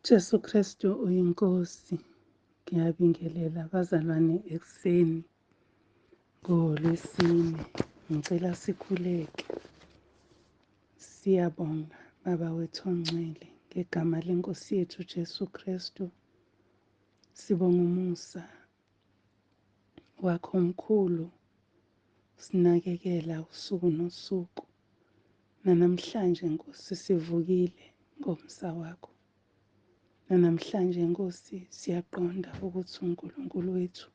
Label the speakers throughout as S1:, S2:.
S1: Jesu Kristu uyiNkosi. Ngiyabingelela bazalwane ekuseni ngoLwesine. Ngicela sikhuleke. Siyabonga Baba wethu ongcwele ngegama leNkosi yethu Jesu Kristu. Sibonga umusa wakho omkhulu usinakekela usuku nosuku. Nanamhlanje Nkosi sivukile ngomsa wakho. Nanamhlanje Nkosi siyaqonda ukuthi uNkulunkulu wethu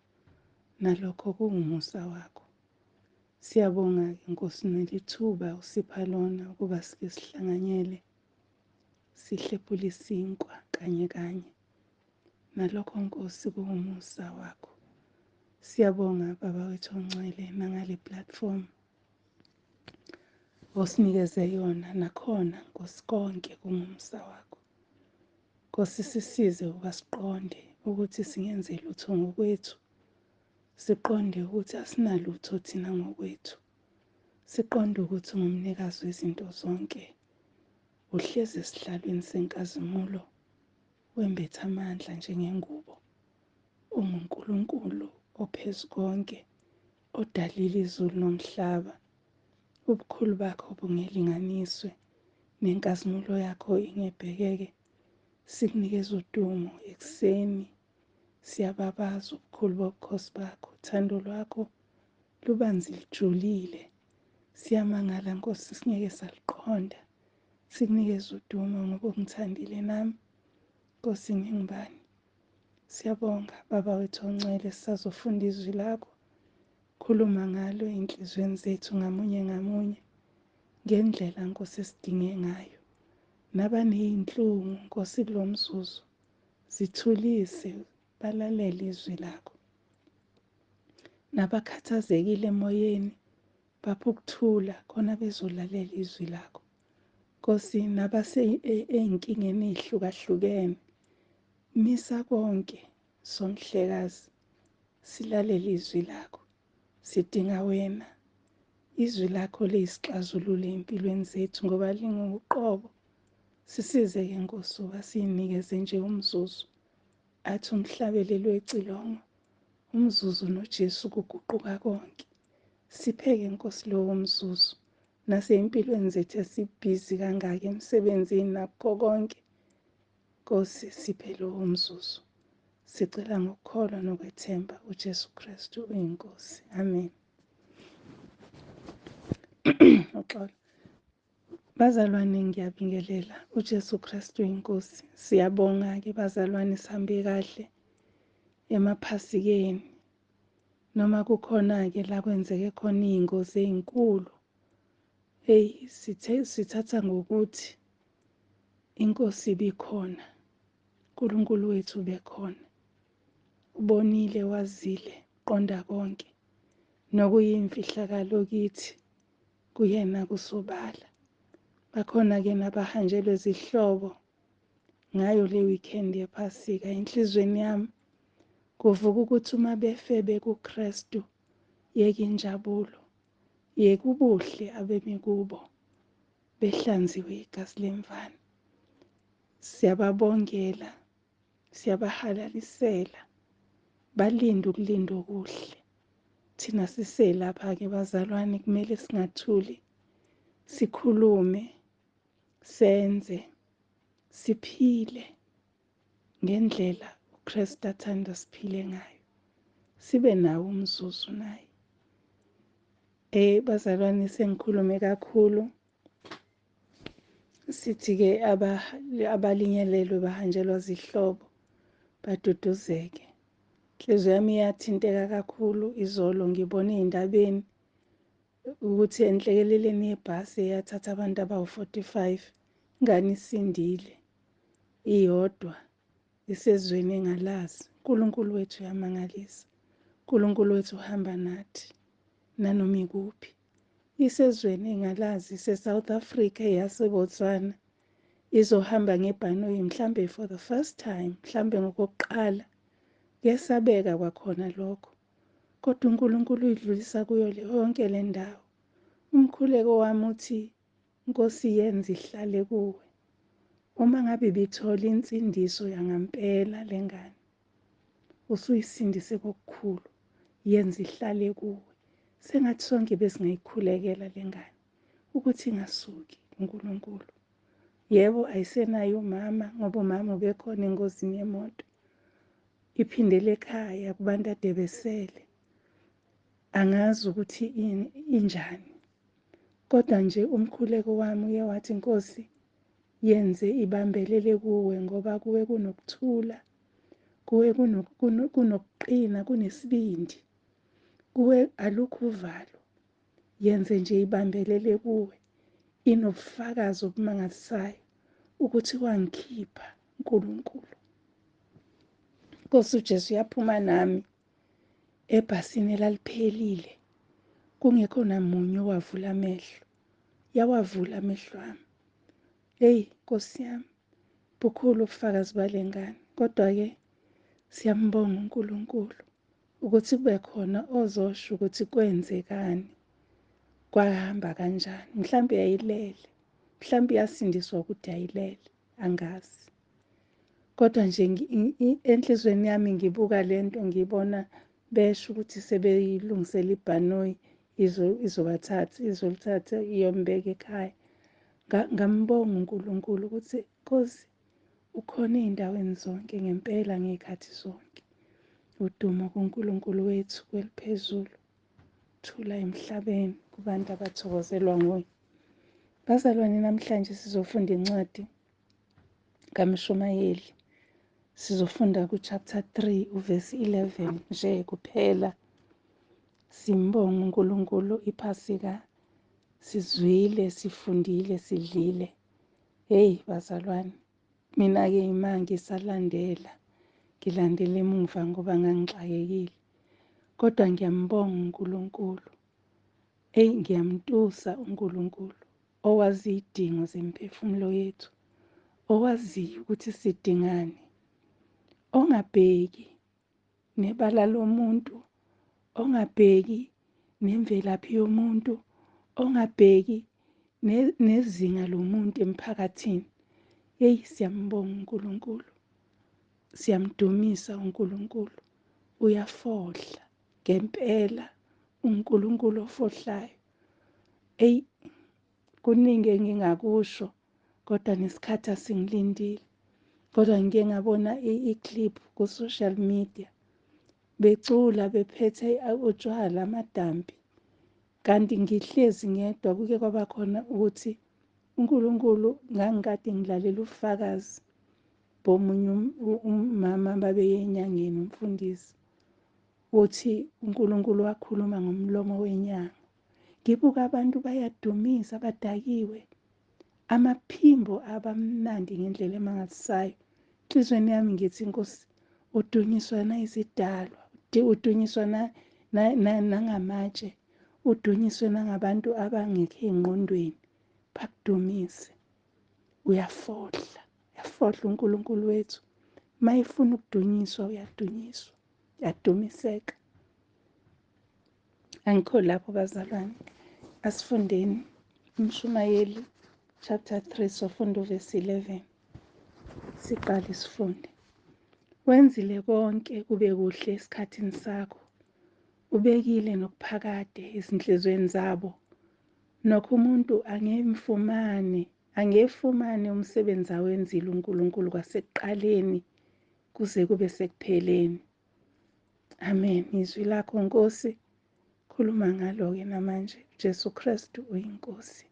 S1: nalokho kuwumusa wakho. Siyabonga-ke Nkosi nelithuba usipha lona ukuba sike sihlanganyele sihlephule isinkwa kanye kanye. Nalokho Nkosi kuwumusa wakho. Siyabonga Baba wethu ongcwele nangale platform osinikeze yona nakhona Nkosi konke kungumsa wakho. Nkosi sisize ukuba siqonde ukuthi singenze lutho ngokwethu. Siqonde ukuthi asinalutho thina ngokwethu. Siqonde ukuthi ungumnikazi wezinto zonke. Uhlezi esihlalweni senkazimulo wembethe amandla njengengubo. UnguNkulunkulu ophezu konke odalile izulu nomhlaba. Ubukhulu bakho bungelinganiswe nenkazimulo yakho ingebhekeke. Sikunikeza udumo ekuseni. Siyababaza ubukhulu bobukhosi bakho. Uthando lwakho lubanzi lijulile. Siyamangala Nkosi singeke saliqonda. Sikunikeza udumo ngoba ungithandile nami. Nkosi ngingubani? Siyabonga Baba wethu ongcwele sisazofunda izwi lakho. Khuluma ngalo ey'nhliziyweni zethu ngamunye ngamunye ngendlela Nkosi esidinge ngayo. Nabaney'nhlungu Nkosi kulo mzuzu zithulise balalele izwi lakho. Nabakhathazekile emoyeni bapha ukuthula khona bezolalela izwi lakho. Nkosi nabase ey'nkingeni ey'hlukahlukene misa konke Somhlekazi silalele izwi lakho. Sidinga wena. Izwi lakho liyisixazululo ey'mpilweni zethu ngoba linguqobo. Sisize-ke Nkosi uba siyinikeze nje umzuzu. Athi umhlabeleli wecilongo, umzuzu noJesu kuguquka konke. Sipheke Nkosi lowo mzuzu. Nasey'mpilweni zethu esibhizi kangaka emsebenzini nakho konke. Nkosi siphe lowo mzuzu. Sicela ngokukholwa nokwethemba uJesu Kristu uyiNkosi. Amen. Uxolo. Bazalwane ngiyabingelela uJesu Kristu uyiNkosi. Siyabonga-ke bazalwane sihambe kahle emaphasikeni. Noma kukhona-ke la kwenzeke khona iy'ngozi ey'nkulu. Hey, sithe sithatha ngokuthi iNkosi ibikhona. uNkulunkulu wethu ubekhona. Ubonile, wazile, qonda konke. Nokuyimfihlakalo kithi kuyena kusobala. Bakhona-ke nabahanjelwe zihlobo ngayo le weekend yePhasika. Enhliziyweni yami kuvuka ukuthi uma befe bekuKristu yeke injabulo, yeke ubuhle abemi kubo behlanziwe igazi lemvana. Siyababongela, siyabahalalisela, balinde ukulinda okuhle. Thina siselapha-ke bazalwane kumele singathuli, sikhulume, senze, siphile ngendlela uKristu athanda siphile ngayo. Sibe nawo umzuzu naye. Bazalwane sengikhulume kakhulu. Sithi-ke abalinyelelwe bahanjelwa zihlobo baduduzeke. Inhliziyo yami iyathinteka kakhulu izolo ngibone ey'ndabeni ukuthi enhlekeleleni yebhasi eyathatha abantu abawu-45 ingane isindile iyodwa isezweni engalazi. uNkulunkulu wethu uyamangalisa. uNkulunkulu wethu uhamba nathi nanoma ikuphi. Isezweni engalazi ise-South Africa yaseBotswana izohamba ngebhanoyi mhlambe for the first time, mhlambe ngokokuqala. Kuyesabeka kwakhona lokho. Kodwa uNkulunkulu uyidlulisa kuyo yonke le ndawo. Umkhuleko wami uthi Nkosi yenza ihlale kuwe. Uma ngabe ibithola insindiso yangampela lengane, usuyisindise kokukhulu, yenza ihlale kuwe. Sengathi sonke besingayikhulekela lengane ukuthi ingasuki kuNkulunkulu. Yebo, ayisenaye umama ngoba umama ubekhona engozini yemoto. Iphindele ekhaya kubantu ade besele. Angazi ukuthi injani. Kodwa nje umkhuleko wami uye wathi, Nkosi, yenze ibambelele kuwe ngoba kuwe kunokuthula, kuwe kunokuqina, kunesibindi, kuwe alukho uvalo. Yenze nje ibambelele kuwe, inobufakazi obumangalisayo ukuthi wangikhipha uNkulunkulu. Nkosi uJesu uyaphuma nami ebhasini elaliphelile, kungekho namunye owavula amehlo. Yawavula amehlo ami. Hey Nkosi yami, bukhulu ubufakazi balengane. Kodwa-ke siyambonga uNkulunkulu ukuthi kube khona ozosho ukuthi kwenzekani, kwahamba kanjani. Mhlawumbe yayilele, mhlawumbe yasindiswa ukuthi ayilele, angazi. Kodwa nje enhliziyweni yami ngibuka lento, ngibona besho ukuthi sebeyilungisela ibhanoyi, izobathatha, izolithatha iyombeka ekhaya. Ngambonga uNkulunkulu ukuthi Nkosi ukhona ey'ndaweni zonke ngempela ngey'khathi zonke. Udumo kuNkulunkulu wethu kweliphezulu, thula emhlabeni kubantu abathokozelwa nguye. Bazalwane, namhlanje sizofunda incwadi kaMshumayeli. Sizofunda ku-chapter 3 uvesi 11 nje kuphela. Simbonga uNkulunkulu, iphasika sizwile, sifundile, sidlile. Hey bazalwane, mina-ke ima ngisalandela, ngilandela emuva ngoba ngangixakekile. Kodwa ngiyambonga uNkulunkulu. Hey, ngiyamtusa uNkulunkulu owazi izidingo zemphefumulo yethu, owaziyo ukuthi sidingani, ongabheki nebala lomuntu, ongabheki nemvelaphi yomuntu, ongabheki nezinga lomuntu emphakathini. Hey, siyambonga uNkulunkulu, siyamdumisa uNkulunkulu. Uyafohla ngempela uNkulunkulu ofohlayo. Hey, kuningi engingakusho kodwa nesikhathi asingilindile. Kodwa ngike ngabona i-clip ku-social media becula bephethe utshwala, amadambi, kanti ngihlezi ngedwa. Kuke kwaba khona ukuthi uNkulunkulu, ngangikade ngilalela ubufakazi bomunye umama babeye enyangeni, umfundisi, uthi uNkulunkulu wakhuluma ngomlomo wenyanga. Ngibuka abantu bayadumisa, badakiwe, amaphimbo abamnandi ngendlela emangalisayo. Enhliziyweni yami ngithi, Nkosi, udunyiswa nayizidalwa, udunyiswa nangamatshe, udunyiswe nangabantu abangekho ey'ngqondweni, bakudumise. Uyafohla, uyafohla uNkulunkulu wethu. Uma efuna ukudunyiswa, uyadunyiswa, uyadumiseka. Angikho lapho bazalwane, asifundeni uMshumayeli chapter 3, sofunda uvesi 11. Siqale sifunde. Wenzile konke kube kuhle esikhathini sakho, ubekile nokuphakade ezinhliziyweni zabo. Nokho umuntu angefumane umsebenzi awenzile uNkulunkulu kwasekuqaleni kuze kube sekupheleni. Amen. Izwi lakho Nkosi, khuluma ngalo-ke namanje. Jesu Kristu uyiNkosi.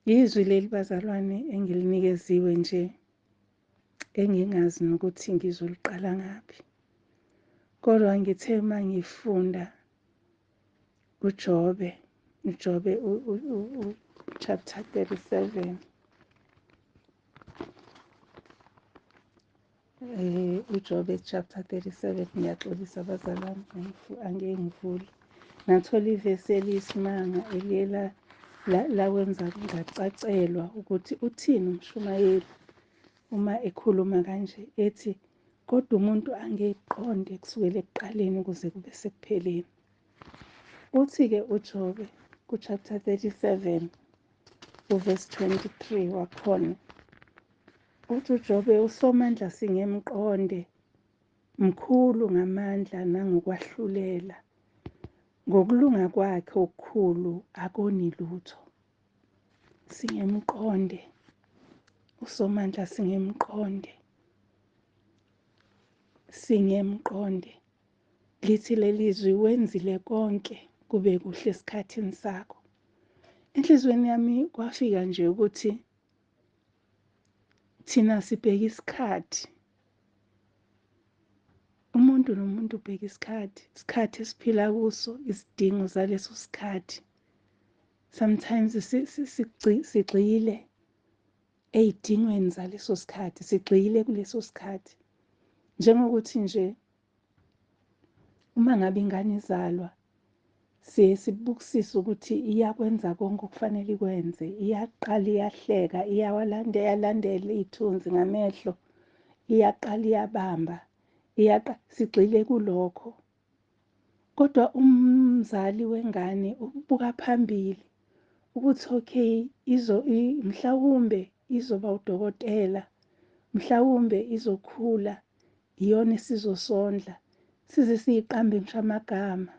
S1: Izwi leli bazalwane engilinikeziwe nje, engingazi nokuthi ngizoliqala ngaphi. Kodwa ngithe uma ngifunda uJobe, uJobe chapter 37, uJobe chapter 37, ngiyaxolisa bazalwane, angeke ngivule. Ngathola ivesi eliyisimanga eliye lawenza ngacacelwa ukuthi uthini umshumayeli uma ekhuluma kanje, ethi kodwa umuntu angeyiqonde kusukela ekuqaleni kuze kube sekupheleni. Uthi-ke uJobe ku-chapter 37 Uverse 23 wakhona uthi uJobe, uSomandla singemqonde, mkhulu ngamandla nangokwahlulela, ngokulunga kwakhe okukhulu akoni lutho. Singemqonde uSomandla, singemqonde, singemqonde. Lithi lelizwi, wenzile konke kube kuhle esikhathini sakho. Enhliziyweni yami kwafika nje ukuthi thina sibheka isikhathi, umuntu nomuntu ubheka isikhathi, isikhathi esiphila kuso, izidingo zaleso sikhathi. Sometimes sigxile ey'dingweni zaleso sikhathi, sigxile kuleso sikhathi. Njengokuthi nje uma ngabe ingane izalwa, siye sibukisise ukuthi iyakwenza konke okufanele ikwenze, iyaqala iyahleka, iyalandela iy'thunzi ngamehlo, iyaqala iyabamba, sigxile kulokho. Kodwa umzali wengane ubuka phambili ukuthi okay, mhlawumbe izoba udokotela, mhlawumbe izokhula, iyona esizosondla, size siyiqambe ngisho amagama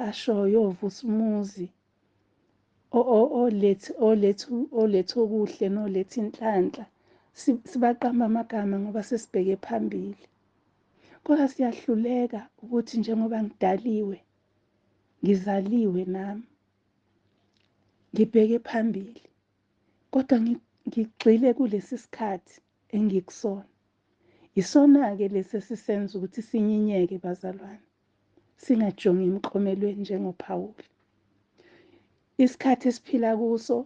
S1: ashoyo ovusa umuzi, oletha okuhle noletha inhlanhla. Sibaqamba amagama ngoba sesibheke phambili. Kodwa siyahluleka ukuthi njengoba ngidaliwe, ngizaliwe nami, ngibheke phambili, kodwa ngigxile kulesi sikhathi engikusona. Isona-ke lesi esisenza ukuthi sinyinyeke bazalwane, singajongi emklomelweni njengoPhawuli. Isikhathi esiphila kuso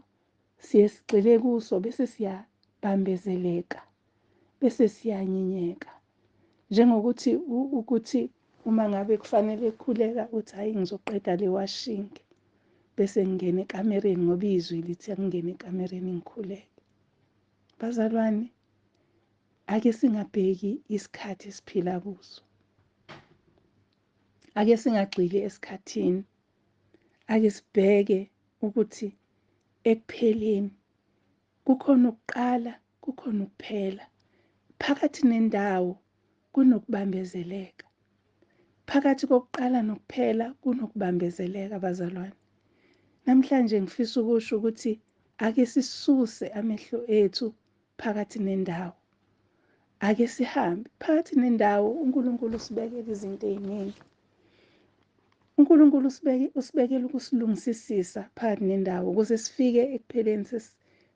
S1: siye sigxile kuso, bese siyabambezeleka, bese siyanyinyeka. Njengokuthi ukuthi uma ngabe kufanele khuleka uthi hayi ngizoqeda le washing, bese ngingena ekamereni ngoba izwi lithi angingene ekamereni ngikhuleke. Bazalwane, ake singabheki isikhathi esiphila kuso, ake singagxili esikhathini, ake sibheke ukuthi ekupheleni kukhona ukuqala, kukhona ukuphela. Phakathi nendawo kunokubambezeleka, phakathi kokuqala nokuphela kunokubambezeleka bazalwane. Namhlanje ngifisa ukusho ukuthi ake sisuse amehlo ethu phakathi nendawo, ake sihambe phakathi nendawo. uNkulunkulu usibekela izinto ey'ningi, uNkulunkulu usibekela ukusilungisisisa phakathi nendawo ukuze sifike ekupheleni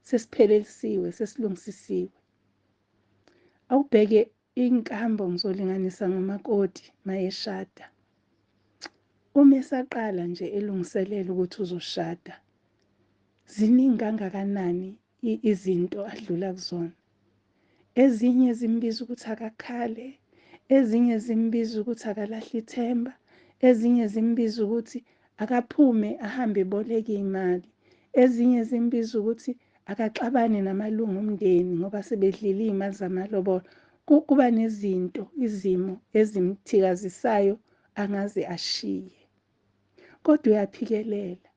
S1: sesiphelelisiwe, sesilungisisiwe. Awubheke inkambo, ngizolinganisa ngomakoti mayeshada. Uma esaqala nje elungiselela ukuthi uzoshada, ziningi kangakanani izinto adlula kuzona. Ezinye zimbiza ukuthi akakhale, ezinye zimbiza ukuthi akalahle ithemba, ezinye zimbiza ukuthi akaphume ahambe eboleke imali, ezinye zimbiza ukuthi akaxabane namalungu omndeni ngoba sebedlile iy'mali zamalobolo. Kuba nezinto, izimo ezimthikazisayo angaze ashiye, kodwa uyaphikelela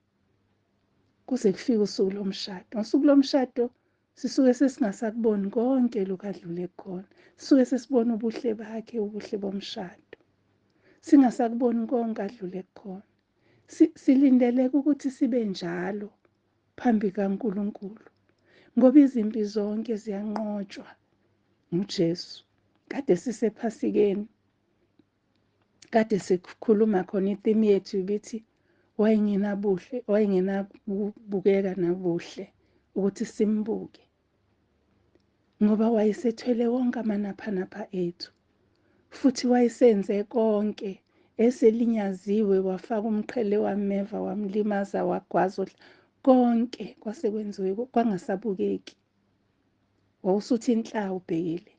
S1: kuze kufike usuku lomshado. Ngosuku lomshado sisuke sesingasakuboni konke lokhu adlule khona, sisuke sesibona ubuhle bakhe, ubuhle bomshado, singasakuboni konke adlule khona. Silindeleke ukuthi sibe njalo phambi kaNkulunkulu, ngoba izimpi zonke ziyanqotshwa nguJesu. Kade sisephasikeni, kade sikhuluma khona, itheme yethu ibithi wayengenabuhle, wayengenakubukeka nabuhle ukuthi simbuke, ngoba wayesethwele wonke amanaphanapha ethu, futhi wayesenze konke, eselinyaziwe, wafaka umqhele wameva, wamlimaza, wagwaza, konke kwase kwenziwe kwangasabukeki, wawusuthi inhla ubhekile.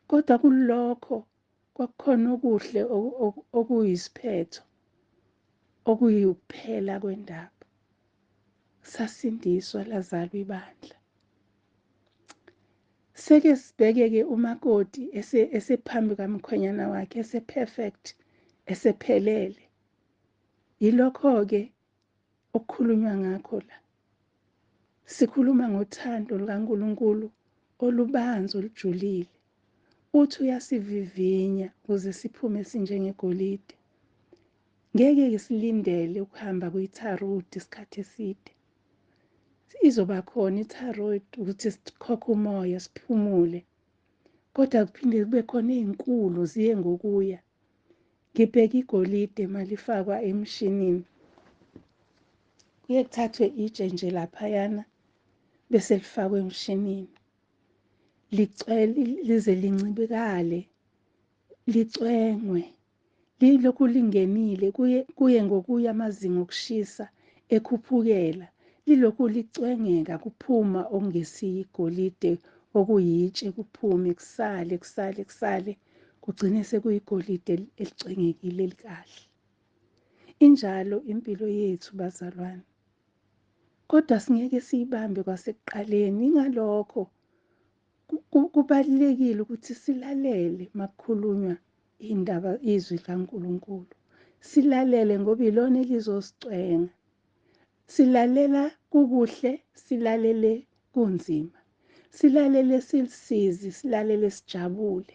S1: Kodwa kulokho kwakukhona okuhle okuyisiphetho, okuyukuphela kwendaba. Sasindiswa, lazalwa ibandla. Seke sibheke-ke umakoti esephambi kamkhwenyana wakhe, ese-perfect, esephelele. Yilokho-ke okukhulunywa ngakho la. Sikhuluma ngothando lukaNkulunkulu olubanzi olujulile. Uthi uyasivivinya ukuze siphume sinjengegolide. Ngeke-ke silindele ukuhamba kwi-tarot isikhathi eside. Izoba khona i-tarot ukuthi sikhokhe umoya siphumule. Kodwa kuphinde kube khona ey'nkulu ziye ngokuya. Ngibheka igolide malifakwa emshinini. Kuye kuthathwe itshe nje laphayana bese lifakwe emshinini. Licwele lize lincibikale, licwengwe. Lilokhu lingenile kuye ngokuya amazinga okushisa ekhuphukela. Lilokhu licwengeka kuphuma okungesiyo igolide okuyitshe kuphume kusale kusale kusale kugcine sekuyigolide elicwengekile elikahle. Injalo impilo yethu bazalwane. Kodwa singeke siyibambe kwasekuqaleni. Ingalokho kubalulekile ukuthi silalele makukhulunywa indaba izwi likaNkulunkulu. Silalele ngoba ilona elizosicwenga. Silalela kukuhle, silalele kunzima. Silalele silisizi, silalele sijabule.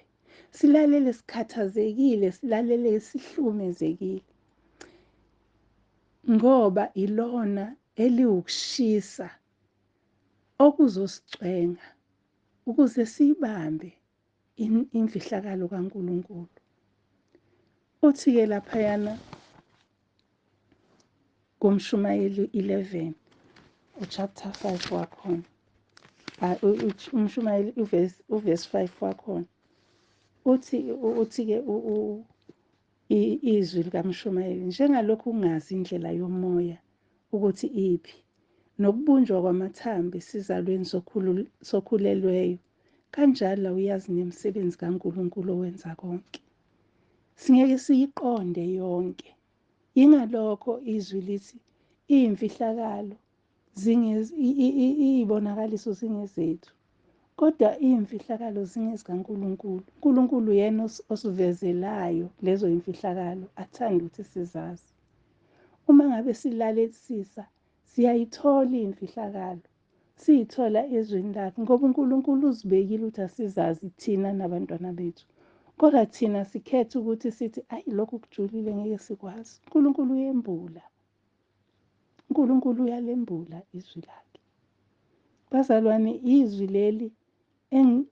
S1: Silalele sikhathazekile, silalele sihlumezekile. Ngoba ilona eliwukushisa okuzosicwenga ukuze siyibambe imfihlakalo kaNkulunkulu. Uthi-ke laphayana kuMshumayeli 11 uchapter 5 wakhona, uMshumayeli uverse 5 wakhona, uthi-ke izwi likaMshumayeli, njengalokhu ungazi indlela yomoya ukuthi iphi, nokubunjwa kwamathambo esizalweni sokhulelweyo, kanjalo uyazi nemisebenzi kaNkulunkulu owenza konke. Singeke siyiqonde yonke. Yingalokho izwi lithi iy'mfihlakalo iy'bonakaliso zingezethu, kodwa iy'mfihlakalo zingezikaNkulunkulu. uNkulunkulu uyena osivezelayo lezo y'mfihlakalo athanda ukuthi sizazi. Uma ngabe silalelisisa siyayithola iy'mfihlakalo, siyithola ezwini lakhe, ngoba uNkulunkulu uzibekile ukuthi asizazi thina nabantwana bethu. Kodwa thina sikhetha ukuthi sithi ayi lokhu kujulile ngeke sikwazi. uNkulunkulu uyembula. uNkulunkulu uyalembula izwi lakhe. Bazalwane, izwi leli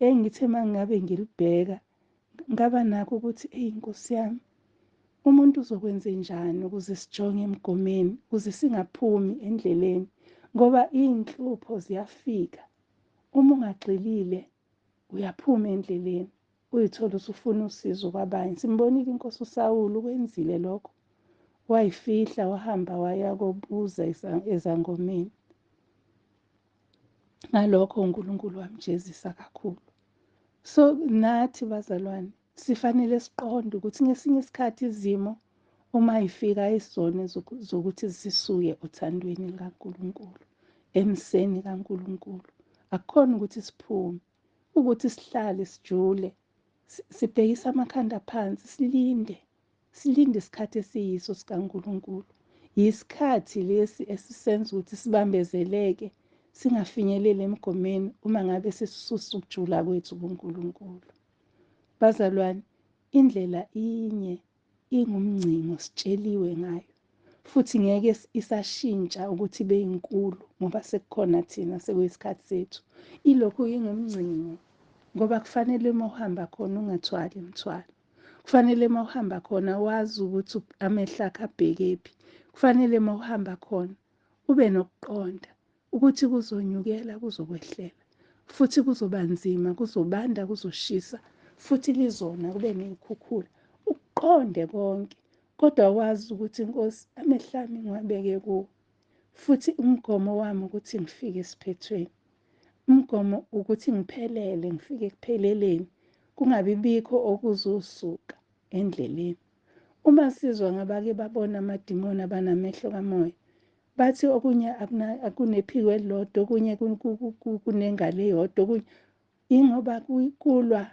S1: engithe mangabe ngilibheka ngaba nakho ukuthi eyi Nkosi yami, umuntu uzokwenze njani ukuze sijonge emgomeni, ukuze singaphumi endleleni, ngoba iy'nhlupho ziyafika. Uma ungagxilile uyaphuma endleleni, uyithola usufuna usizo kwabanye. Simbonile inkosi uSawulu ukwenzile lokho, wayifihla wahamba waya kobuza ezangomeni. Ngalokho uNkulunkulu wamjezisa kakhulu. So nathi bazalwane sifanele siqonde ukuthi ngesinye isikhathi izimo uma ifika isizona zokuthi sisuke othandweni likaNkulunkulu, emseni kaNkulunkulu. Akukhona ukuthi siphume, ukuthi sihlale sijule, sibhekise amakhanda phansi, silinde, silinde isikhathi esiyiso sikaNkulunkulu. Yisikhathi lesi esisenza ukuthi sibambezeleke, singafinyeleli emgomeni uma ngabe sisisusa ukujula kwethu kuNkulunkulu. Bazalwane, indlela inye ingumngcingo sitsheliwe ngayo, futhi ngeke isashintsha ukuthi ibe inkulu ngoba sekukhona thina, sekuyisikhathi sethu. Ilokhu ingumngcingo ngoba kufanele uma uhamba khona ungathwali imithwalo. Kufanele uma uhamba khona wazi ukuthi amehlo akho abhekephi. Kufanele uma uhamba khona ube nokuqonda ukuthi kuzonyukela, kuzokwehlela, futhi kuzoba nzima, kuzobanda, kuzoshisa, futhi lizona kube ney'khukhula. Ukuqonde konke, kodwa wazi ukuthi Nkosi amehlo ami ngiwabeke kuwe, futhi umgomo wami ukuthi ngifike esiphethweni, umgomo ukuthi ngiphelele, ngifike ekupheleleni, kungabi bikho okuzosuka endleleni. Uma sizwa ngabake babona amadimoni abanamehlo kamoya, bathi okunye akunephiko elilodwa, okunye kunengalo eyodwa, okunye ingoba kulwa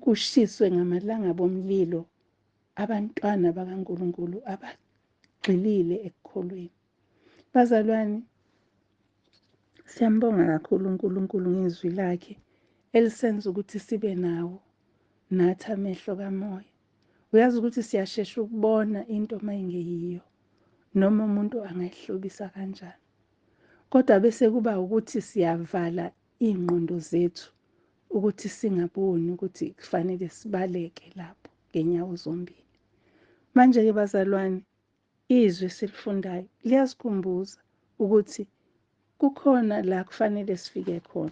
S1: kushiswe ngamalangabi omlilo abantwana bakaNkulunkulu abagxilile ekukholweni. Bazalwane, Siyambonga kakhulu uNkulunkulu ngezwi lakhe elisenza ukuthi sibe nawo nathi amehlo kamoya. Uyazi ukuthi siyashesha ukubona into uma ingeyiyo, noma umuntu angayihlobisa kanjani. Kodwa bese kuba ukuthi siyavala iy'ngqondo zethu ukuthi singaboni ukuthi kufanele sibaleke lapho ngenyawo zombili. Manje-ke bazalwane, izwi esilifundayo liyasikhumbuza ukuthi kukhona la kufanele sifike khona.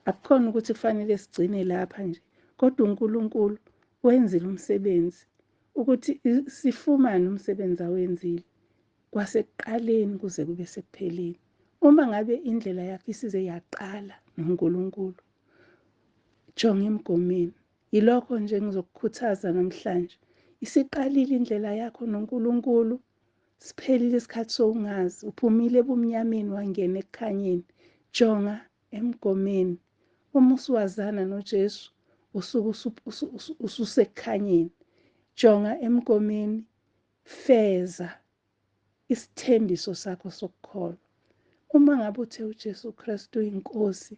S1: Akukhona ukuthi kufanele sigcine lapha nje, kodwa uNkulunkulu wenzile umsebenzi ukuthi sifumane umsebenzi awenzile kwasekuqaleni kuze kube sekupheleni. Uma ngabe indlela yakho isize yaqala noNkulunkulu, jonga emgomeni. Yilokho nje ngizokukhuthaza namhlanje. Isiqalile indlela yakho noNkulunkulu, siphelile isikhathi sokungazi, uphumile ebumnyameni wangena ekukhanyeni. Jonga emgomeni. Uma usuwazana noJesu, usuke ususekukhanyeni. Jonga emgomeni, feza isithembiso sakho sokukholwa. Uma ngabe uthe uJesu Kristu uyinkosi,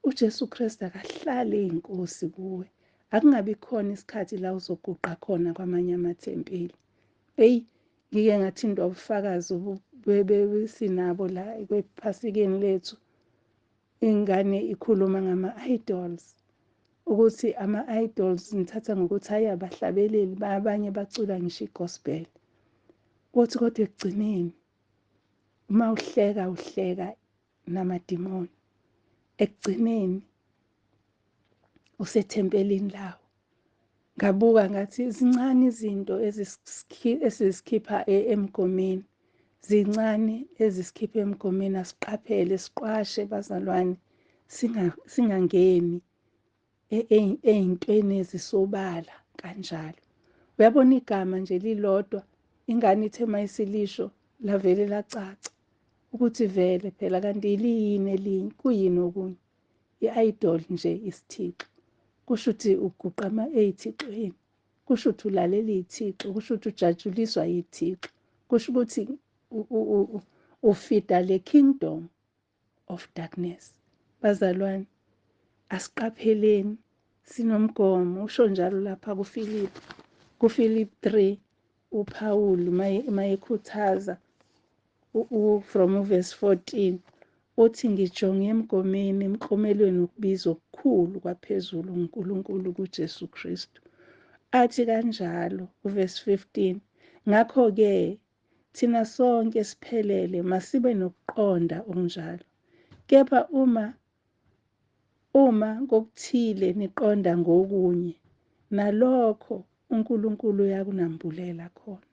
S1: uJesu Kristu akahlale eyinkosi kuwe. Akungabi khona isikhathi la uzoguqa khona kwamanye amathempeli. Eyi, ngike ngathintwa ubufakazi sinabo la kwephasikeni lethu. Ingane ikhuluma ngama-idols, ukuthi ama-idols ngithatha ngokuthi hayi abahlabeleli, abanye bacula ngisho i-gospel. Kothi kodwa ekugcineni uma uhleka uhleka namadimoni. Ekugcineni usethempelini lawo. Ngabuka ngathi zincane izinto ezisikhipha emgomeni, zincane ezisikhipha emgomeni. Asiqaphele, siqwashe bazalwane, singangeni ey'ntweni ezisobala kanjalo. Uyabona igama nje lilodwa, ingane ithe mayisilisho lavele lacaca ukuthi vele phela kanti liyini elinye, kuyini okunye. I-idol nje isithixo, kusho ukuthi uguqa ey'thixweni, kusho ukuthi ulalela iy'thixo, kusho ukuthi ujatshuliswa yithixo, kusho ukuthi ufida le kingdom of darkness. Bazalwane, asiqapheleni, sinomgomo. Usho njalo lapha kuFilipi, kuFilipi 3 uPaul mayekhuthaza from verse 14 uthi ngijonge emgomeni, emklomelweni wokubizwa okukhulu kwaphezulu uNkulunkulu kuJesu Kristu. Athi kanjalo uverse 15, ngakho-ke thina sonke siphelele masibe nokuqonda okunjalo, kepha uma kokuthile niqonda ngokunye, nalokho uNkulunkulu uyakunambulela khona.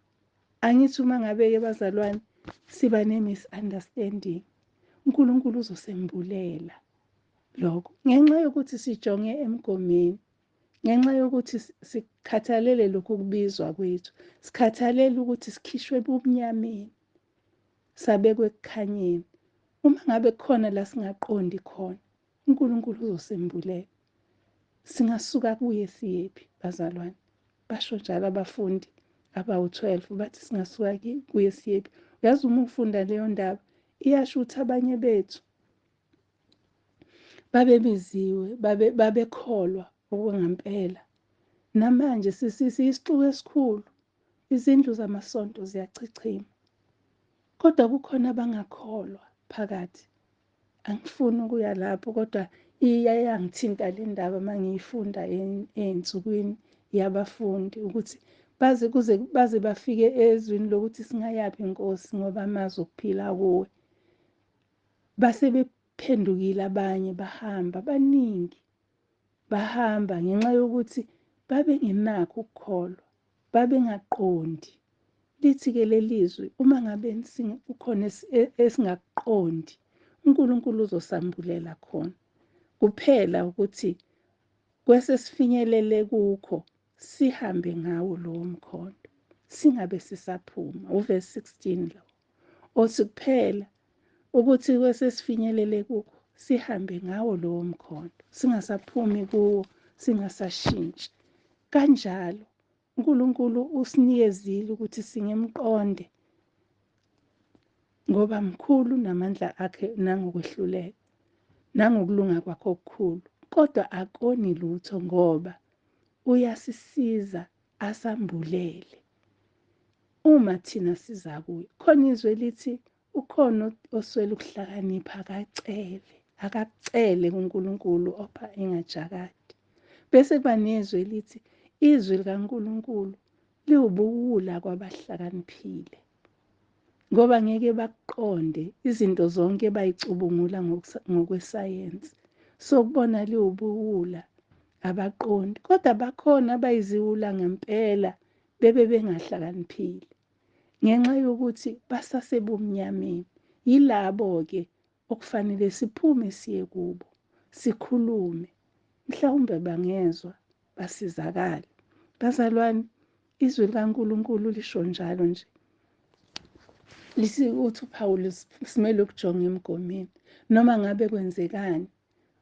S1: Angithi uma ngabe-ke bazalwane siba ne-misunderstanding, uNkulunkulu uzosembulela lokho ngenxa yokuthi sijonge emgomeni, ngenxa yokuthi sikhathalele lokhu kubizwa kwethu, sikhathalele ukuthi sikhishwe ebumnyameni sabekwe ekukhanyeni. Uma ngabe kukhona la singaqondi khona, uNkulunkulu uzosembulela. Singasuka kuye siyephi bazalwane? Basho njalo abafundi abawu-12, bathi singasuka kuye siyephi. Uyazi uma ufunda leyo ndaba iyasho ukuthi abanye bethu babebiziwe, babekholwa okwangempela. Namanje siyisixuku esikhulu, izindlu zamasonto ziyachichima, kodwa kukhona abangakholwa phakathi. Angifuni ukuya lapho, kodwa iyayangithinta le ndaba uma ngiyifunda ey'nsukwini yabafundi, ukuthi baze bafike ezwini lokuthi singayaphi Nkosi, ngoba amazwi okuphila kuwe. Base bephendukile abanye, bahamba abaningi, bahamba ngenxa yokuthi babengenakho ukukholwa, babengaqondi. Lithi-ke lelizwi, uma ngabe kukhona esingakuqondi, uNkulunkulu uzosambulela khona. Kuphela ukuthi kwesesifinyelele kukho sihambe ngawo lowo mkhondo, singabe sisaphuma. Uverse 16 lo othi kuphela ukuthi kwesesifinyelele kukho sihambe ngawo lowo mkhondo, singasaphumi kuwo, singasashintshi. Kanjalo uNkulunkulu usinikezile ukuthi singemqonde, ngoba mkhulu namandla akhe nangokwehluleka. nangokulunga kwakhe okukhulu, kodwa akoni lutho ngoba uyasisiza asambulele uma thina siza kuye. Khona izwe lithi ukhona oswele ukuhlakanipha, akacele, akakucele kuNkulunkulu opha engajakadi. Bese kuba nezwe lithi izwi likaNkulunkulu liwubuwula kwabahlakaniphile, ngoba ngeke bakuqonde izinto zonke bayicubungula ngokwesayensi. So kubona liwubuwula, abaqondi. Kodwa bakhona abayiziwula ngempela bebe bengahlakaniphile ngenxa yokuthi basasebumnyameni. Yilabo-ke okufanele siphume siye kubo, sikhulume, mhlawumbe bangezwa basizakale. Bazalwane, izwi likaNkulunkulu lisho njalo nje, uthi uPawulu simele ukujonga emgomeni noma ngabe kwenzekani.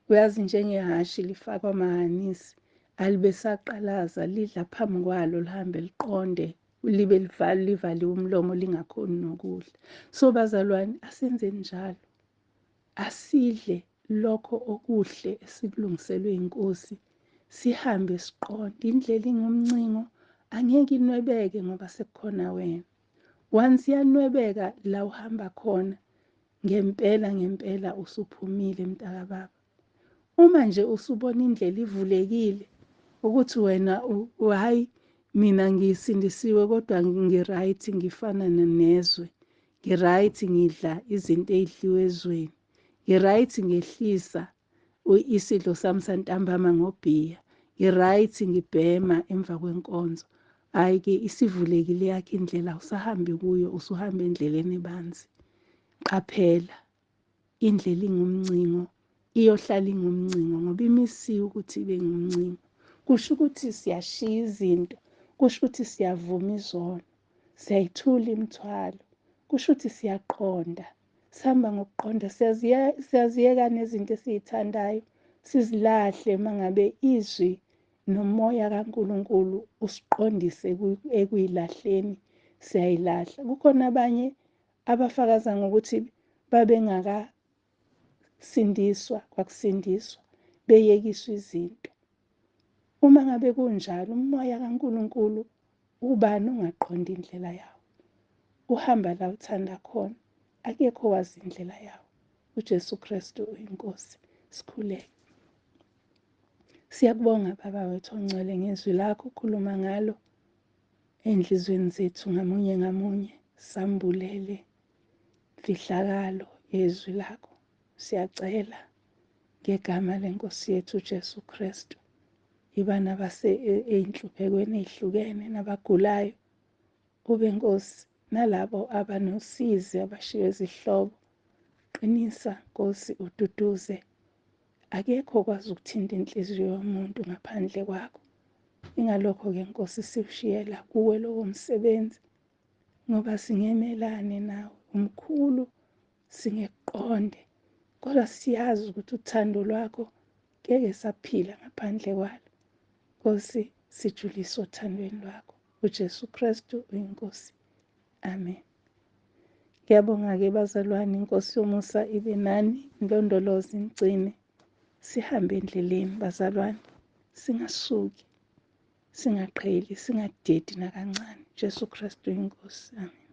S1: Uyazi, njengehhashi lifakwa amahanisi, alibe saqalaza, lidla phambi kwalo, lihambe liqonde, libe livaliwe umlomo, lingakhoni nokudla. So bazalwane, asenzeni njalo, asidle lokho okuhle esikulungiselwe inkosi, sihambe siqonde. Indlela ingumncingo, angeke inwebeke ngoba sekukhona wena. Once yanwebeka la uhamba khona, ngempela ngempela usuphumile mntakababa. Uma nje usubona indlela ivulekile ukuthi wena hayi mina ngisindisiwe kodwa ngi-right, ngifana nezwe, ngi-right ngidla izinto ey'dliwe ezweni, ngi-right ngehlisa isidlo sami santambama ngobhiya, ngi-right ngibhema emva kwenkonzo. Hhayi-ke, isivulekile yakho indlela, usahambi kuyo, usuhamba endleleni ebanzi. Qaphela, indlela ingumncingo, iyohlala ingumncingo ngoba imisiwe ukuthi ibe ngumncingo. Kusho ukuthi siyashiya izinto, kusho ukuthi siyavuma izono, siyayithula imithwalo, kusho ukuthi siyaqonda, sihamba ngokuqonda, siyaziyeka nezinto esiyithandayo, sizilahle uma ngabe izwi nomoya kaNkulunkulu usiqondise ekuyilahleni, siyayilahla. Kukhona abanye abafakaza ngokuthi babengakasindiswa, kwakusindiswa, beyekiswa izinto. Uma ngabe kunjalo, umoya kaNkulunkulu ubani ongaqondi indlela yawo? Uhamba la uthanda khona, akekho owazi indlela yawo. uJesu Kristu uyiNkosi. Sikhuleke. Siyakubonga Baba wethu ongcwele ngezwi lakho ukhuluma ngalo enhliziyweni zethu ngamunye ngamunye. Sambulele mfihlakalo yezwi lakho. Siyacela ngegama lenkosi yethu uJesu Kristu. Iba nabase ey'nhluphekweni ey'hlukene nabagulayo, ube Nkosi nalabo abanosizi abashiywe zihlobo. Qinisa Nkosi, ududuze. Akekho okwazi ukuthinta inhliziyo yomuntu ngaphandle kwakho. Ingalokho-ke Nkosi siwushiyela kuwe lowo msebenzi, ngoba singemelane nawe, umkhulu, singekuqonde, kodwa siyazi ukuthi uthando lwakho ngeke saphila ngaphandle kwalo. Nkosi, sijulise othandweni lwakho. uJesu Kristu uyiNkosi. Amen. Ngiyabonga-ke bazalwane, inkosi yomusa ibe nani, inlondoloze, inigcine. Sihambe endleleni bazalwane, singasuki, singaqheli, singadedi nakancane. Jesu Kristu uyiNkosi. Amen.